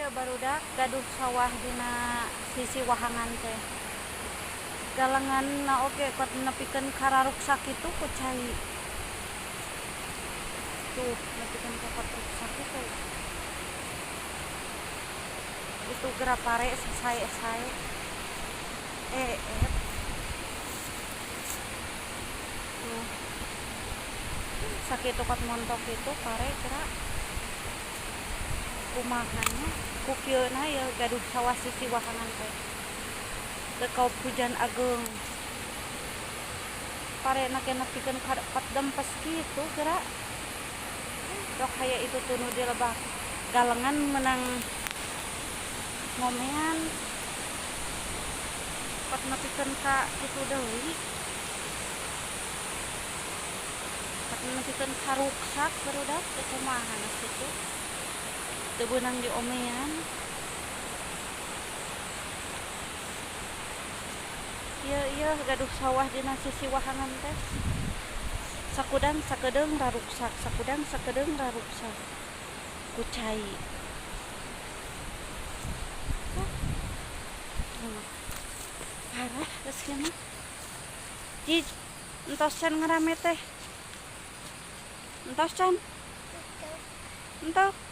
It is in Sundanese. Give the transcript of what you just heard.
Iya barudak gaduh sawah dina sisi wahangan teh. Galenganna oge kot nepikeun ka raruksak kitu ku cai. Tuh nepikeun ka kot ruksak kitu. Itu geura pare sasae-sae. Eep. Tuh. Sakitu kot montok kitu pare geura. Kumaha nya ku kieuna yeuh gaduh sawah sisi wahangan teh. Teu kaop hujan ageung. Parena ge nepikeun ka pat dempes kitu geura. Sok haya itu tu nu di lebak galengan meunang ngomean. Pat nepikeun ka kitu deui. Pat nepikeun ka ruksak barudak teh kumaha na situ. Teu beunang diomean. Ieu ieu gaduh sawah dina sisi wahangan teh. Sakudang sakedeung raruksak, sakudang sakedeung raruksak ku cai. Parah geus kieu mah. Ji, entos can ngarame teh. Entos can? Entos.